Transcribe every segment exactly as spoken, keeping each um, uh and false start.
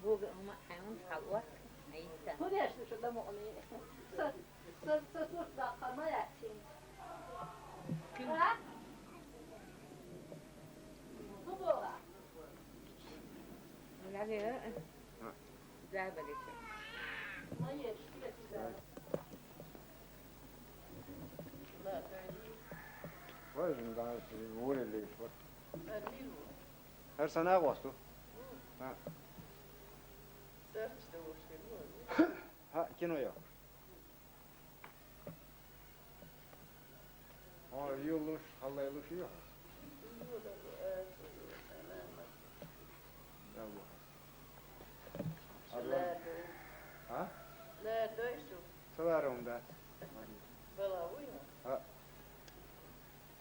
Бога хӀума хьайван хьалъотт, Ӏийса. ХӀун деш шу да мукъни? Са, са, са сурт даккхар ма яцин. Кин? Ха? ХӀун бога? Лале, а? Ха. Забале ча. Ма еш, шу да. Ва жин да, вуре ле шо. Ха. ХӀара сана гӀосту? ХӀа. ХӀа, кино йо. О, юлуш, халлайлуш йо. Адлан. А? Лердой шу. Саларом да. Бала уйма. А.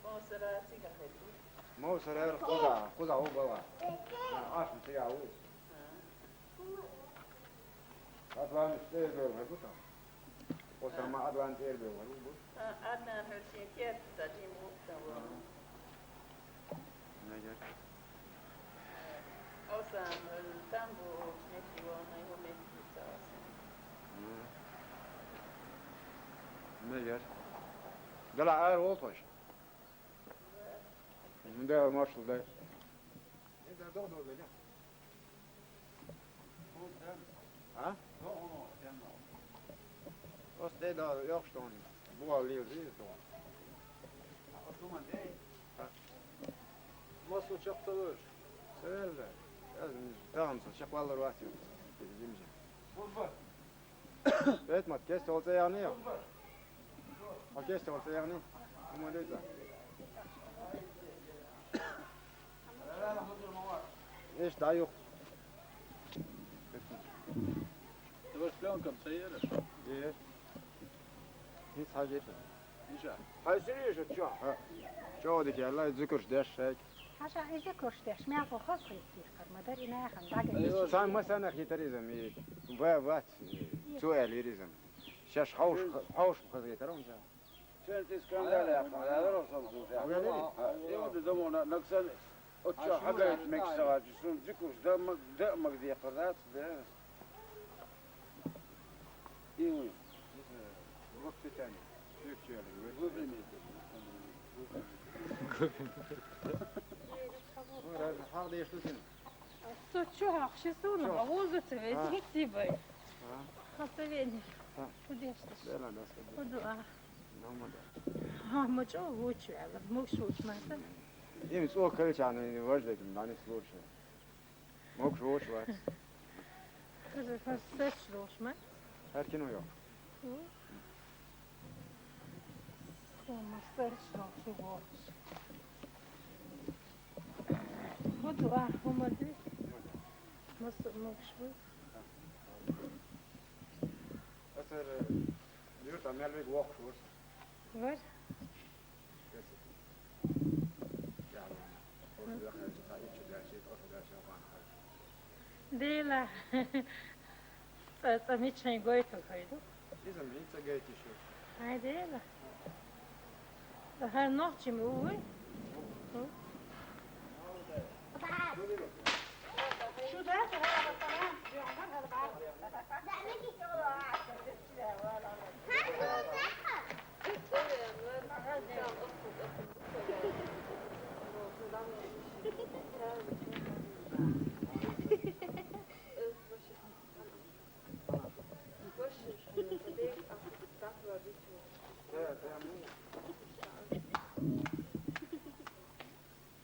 Мовсара цига хӀету. Мовсара куза, куза у бала. Ашм тига у. Адлан стербел хӀету там. Осама Адлан стербел хӀету. Адлан хӀерсин кет та дим у там. Нагер. Осам там бу мети вона, его мети цаосан. Нагер. Дала ар волтош. Мунда маршал дай. Эда догдо беля. А? Догдо тема. Ос деда йокъ штон. Буа лил зи то. Ос думан дей. Масу чакъталыш. Севелле. Аз тагъам са чакъваллар васил. Димже. Бет мат кес толца ягъни йо. А кес толца ягъни. Умалица. Эш да юх. Товар пленкам саера. Дер. Хис хажет. Иша. Хай сири иша чо. Чо дик яла зикрш деш шек. Хьаша иза курш деш, мягӀа хоза хӀитти кармадар, и нахьан дагар. Сан ма санах хитаризм, и ва вац, цу элиризм. Шаш хьауш, хьауш хаза хитарам ша. Сен ти скандал яхма, да, да, росом су. Ага, да. И вот дома на, наксан, отча хагайт мексага, сун дикуш, да, маг, да, маг декъар, да, да. И уй. Блок питания. Все, все, вот. Ну, разно, хагда я что сын. Со чё, ахши суну, а возу цеве, а? Дикти бай. А? Хасавени. А. Кудештиш. Да, да, да, да. Куду, а. Нормально. А, мы чё, лучше, а, мы шут, мы это. Им цо калчаны, важно, там, на них лучше. Мог же очень варц. Хаза фарсеш лошма. Хар кино йо. Ху. Ху мастер шо ху бош. Ху дуа, ху мадри. Мас мог швы. Асар юрта мелвиг вох швы. Вар? Дела. Ца, ца мичхен гойта хайду. Иза мин ца гайти шу. Ай, дела. Ха нохчи му уй. Шу да, ха, ха, ха.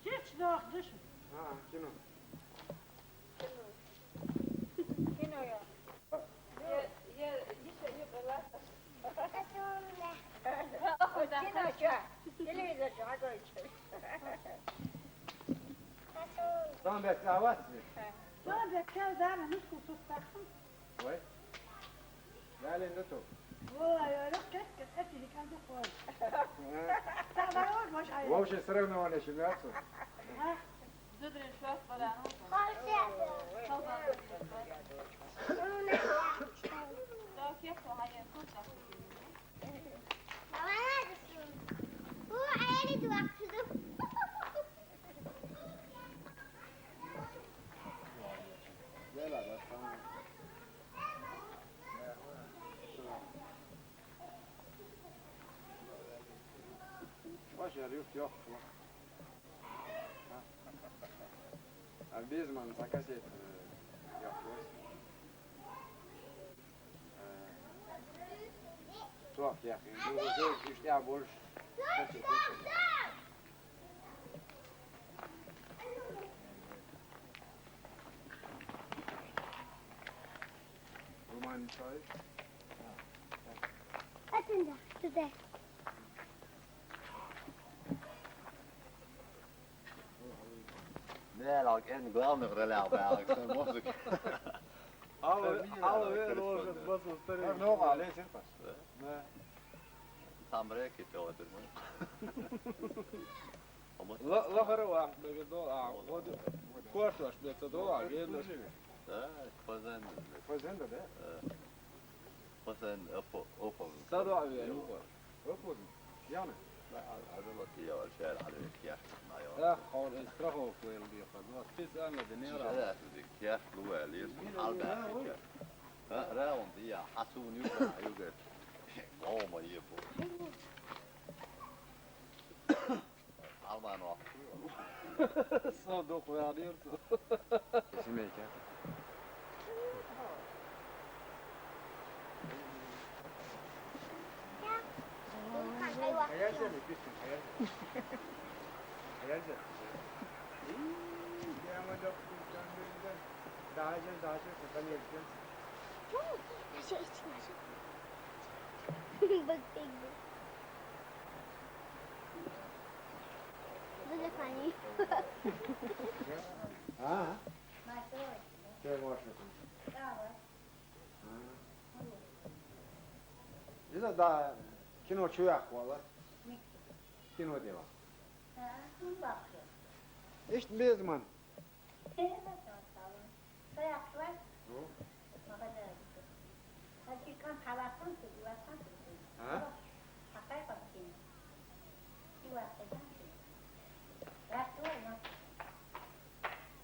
Чеч дох дыш. А, кино. Кино я. Телевизор чё, а то ещё. Там бек аватси. Там бек кел дана нуску сустахым. Ой. Галин да то. Ой, ой, ой, кет, кет, кет, кет, кет, кет. Там дорог, может, а я. Вообще соревнования начинаются. А? Зудрин швах барану. Хорсет. Созан. Созан. Бу аяли дуаксуду. Гела, да, тамам. Шер юхь йоккхуш вац. А беза ман цхьа кассета, э, йоккхуш вац. Э, цох яхийна. Ну, вот, э, иштта а больше кассета. Роман Исаевич? Атинда, туда. Нелаг, эн главных ролях баьлаг сан музыка. Алла, Алла вер ложит басу старый. Ну, а лесен пас. Да? Да. Сам реки пётр. Ла-, лахара вахт бегадо, а, вот, кортош бе ца до, а, генда. Да, фазенда. Фазенда, да? Да. Фазенда, опо-, опо. Са до, а, ве, юха. Опо. Яна. Да, а, а, да, вот я вообще, а, да, я, на, я. Да, он из страховки вел бе, фазенда. Специально для него. Да, да, я, луэ, лес, алба, я. Да, да, он, я, а су, нюха, юга. О, моё, бо. Алма нохчу. Со духу вял дерцу. Семейка. Хаяр зен, пистин, хаяр зен. Хаяр зен. Ии, яма дохту, чандырдан. Даже, даже, конечно. Ну, я сейчас иди, Маша. Бык, бык, бык. Дуже фані. А? Це можна тут. А. Іда, да, кіно чуяк вала. Кіно діла. Іш безман. Ну. А?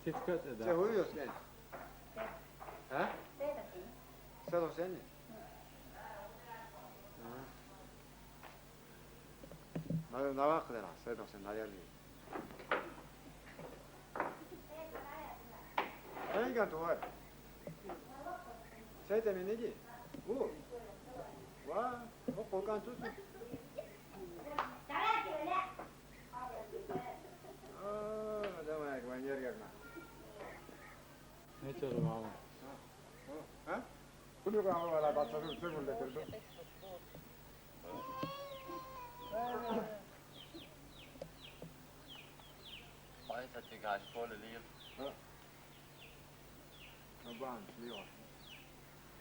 Сетка да. Се хуйос кен? А? Седо сени? А. На, на вахт дена, седо сен, наверное. Ай, ган туар. Сай, та минеги? У. Ва, о, колкан тут. А, давай, гванер герна. Не чору мама. А? Куну га вала бата зу зу ле кирду. Ай, са ти гаш поле лир. А. Абан, лио.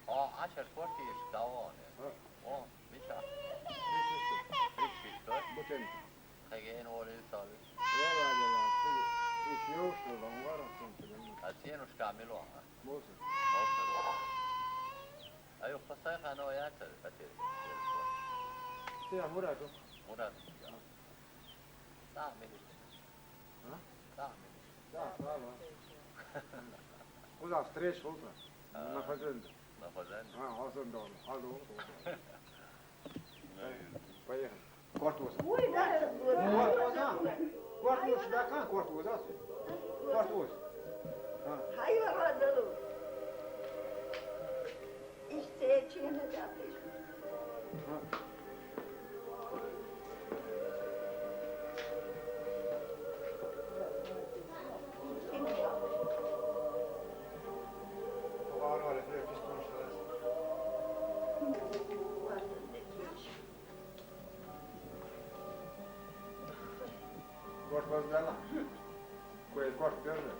А, ашар корти иш даване. А. О, миша. Миша. Миша, да? Бутен. Хеген ол инсави. Вала, вала, сиги. Иш юш, вала, вара, сен теген. А сен уш камило, а? Болсун. Болсун. Айо, пасай хано я та, катер. Те, Мурат. Мурат. Сам мени. А? Сам мени. Да, слава. Куда встреча, утро? А. На фазенде. На фазенде? А, фазенде, алло. Поехали. Кортуз. Ой, да, кортуз, а? Кортуз, да, кан кортуз, а? Кортуз. А. Хайван, да. Иштте чина да. А. Горд воздала. Кое горд, верно?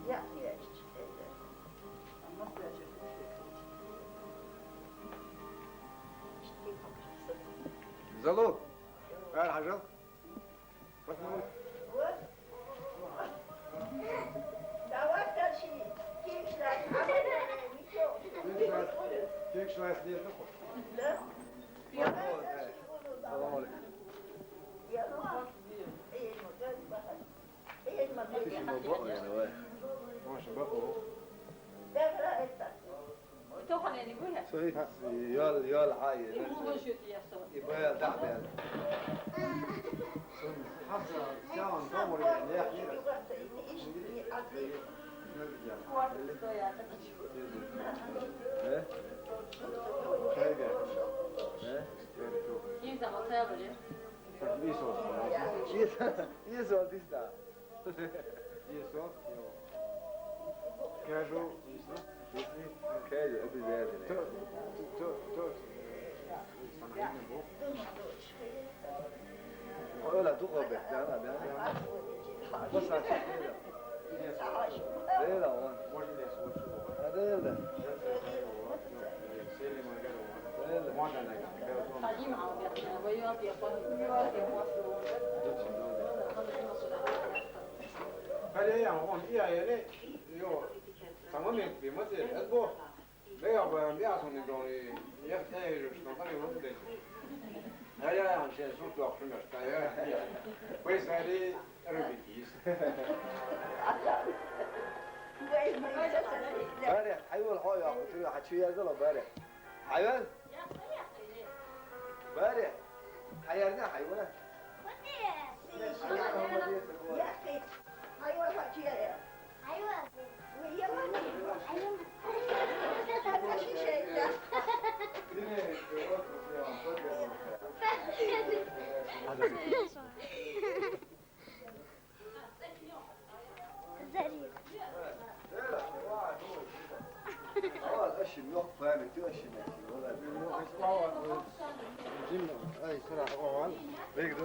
Я, я, Залу. Ар хажал. Давай, тащи. Кекшлай. Кекшлай снег, ну, хоть. Да? Салам алейкум. Toxaneni bu ya. Soy yol, yol, hayır. Bu hoşu diye sor. İbaya da ben. Son hasa, sen tamur ya, ne yapayım? He? Şey gel. He? Kim zaman tabii? İyi sor. İyi sor, iyi sor, işte. Isso, eu quero isso, isso, quero, é verdade, né? Tô, tô, tô, tô. Sana yine bu. Öyle dur o be, ben, ben, ben. Bu saçı böyle. Böyle olan. Hadi öyle. Böyle. Hadi ya, on, ya, ya, ne? Yo, tamam, ya, bir masaya, bu. Ve ya, ben bir asıl ne doğru, ya, ya, ya, şu, tamam, ya, bu da. Ya, ya, ya, şey, su, su, akşam ya, ya, ya. Pues, hadi, rübitiyiz. Bari, hayvan, ha, ya, şu, ha, şu yerde la, bari. Hayvan. Bari. Hayvan ne hayvan? Ama aşım yok, kıyamet yok, aşım yok. Jim, ay, sıra o var. Belki de.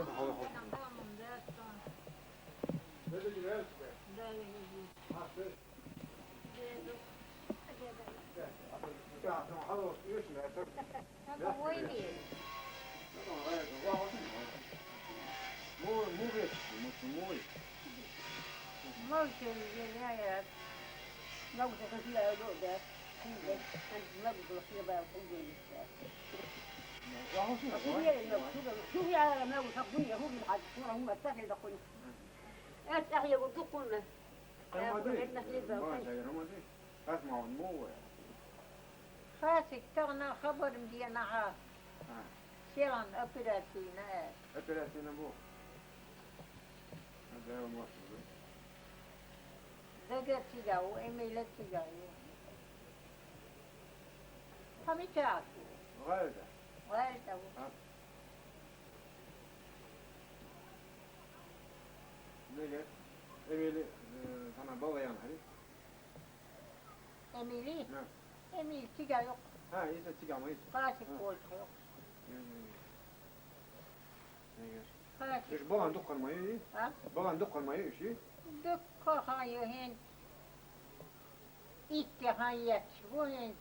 Asma, mı? Fasik, tağına haberim diye naha. Ha. Selan operasyonu. Operasyonu bu. Ha, devam olsun. Döge tiga o, emele tiga o. Pamita. Gayda. Gayda o. Ha. Nege? Emeli, e, sana balayan hari. Emili? Ha. Emili tiga yok. Ha, ise tiga mı ise? Klasik koltuk yok. Nege? Klasik. Hiç balan dokkanmayı. Ha? Balan dokkanmayı işi. Dök kahayı hen. İtti hayat, bu hen.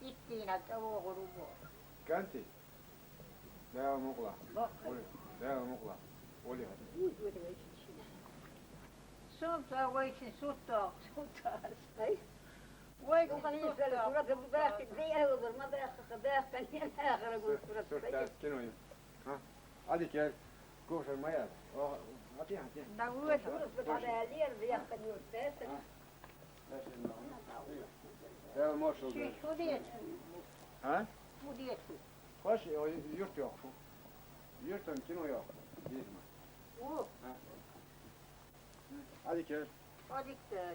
İtti inat, o grubu. Kanti. Devam okula. Bak. Oli. Devam okula. Oli hadi. Sultan, vay ki sultan, sultan. Ay. Vay ki sultan. Sultan, skin oyun. Ha? Hadi gel. Koşun maya. O, hadi, hadi. Da bu. Devam olsun. Şu, şu diye. Ha? Bu diye. Hoş, o yurt yok şu. Yurtun kino yok. Değil mi? Bu. Ha. Hadi gel. Hadi gel.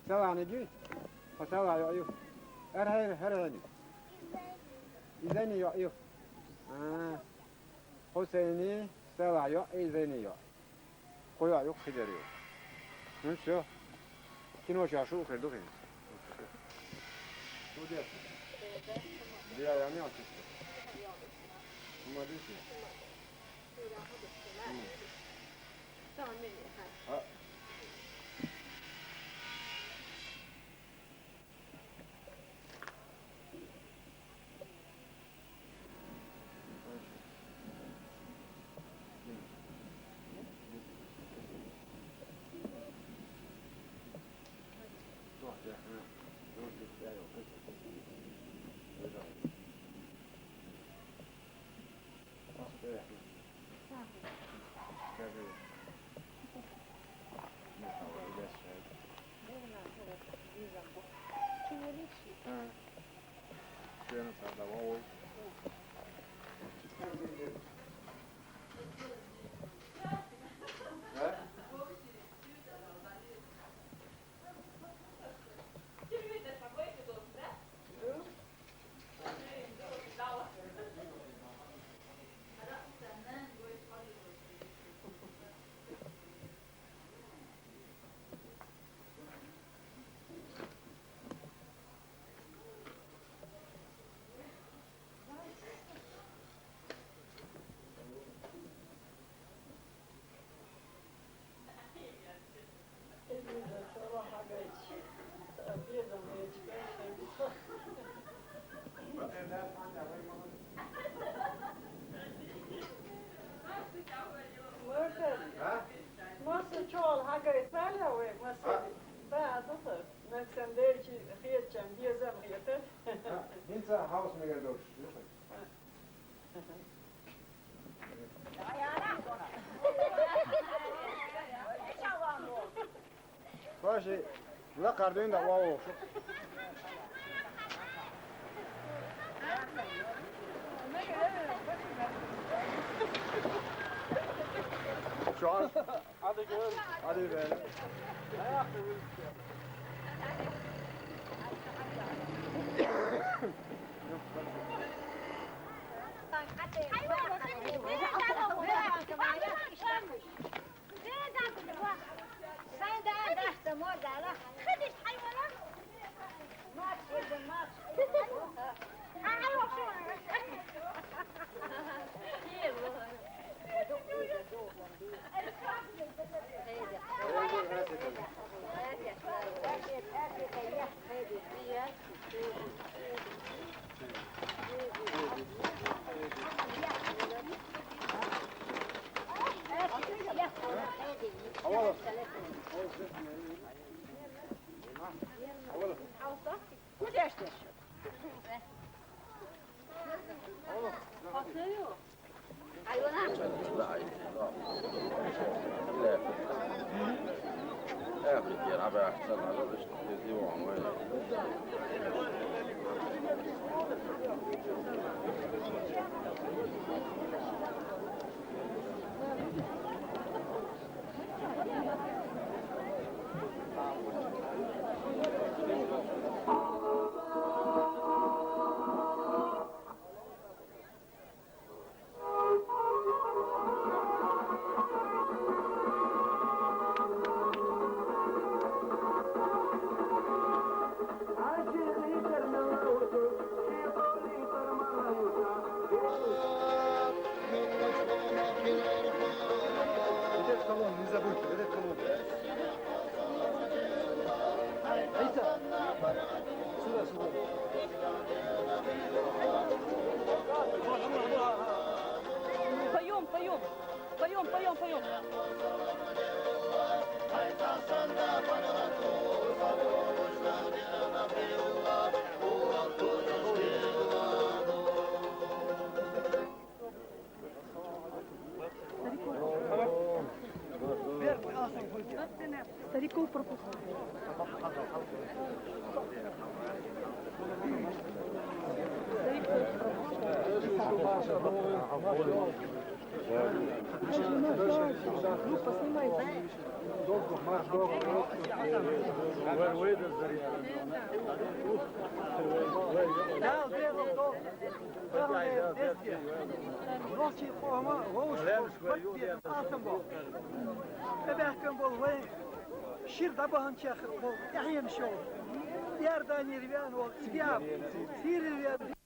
Selam ne diyor? O selam yok, yok. Her, her, her, her. İzleni yok, yok. Ha. Hüseyin'i selam yok, İzleni yok. Koyu yok, Hideri yok. Hı, şu. Kino şu, şu kırdık yani. Bu diyor. Diğer yanı yok. Bunlar diyor ki. Tamam, ha. Ha. Маса чола хьагайтале вай, маса. Ба, а духа. Мексан дерчи хетчам, безам хетар. ХӀинца хьовс мегар долуш. Ваши, лакхара дуьйна дӀа вогӀу шу. Чоьш. Ӏадика вела. Ӏадика вела. Вот этот колонн, не забудьте, вот этот колонн. Поем, поем. Поем, поем, поем. Стариков пропускают. Стариков пропускают. Ну, поснимай. Нохчийн къоман вовшахтоьхна бен атом бохуш. ТӀебаьхкина болу вайн шира дӀабаханчех болу тӀаьхьенаш йолу. Иорданера веана волу Исиап, Сирера веана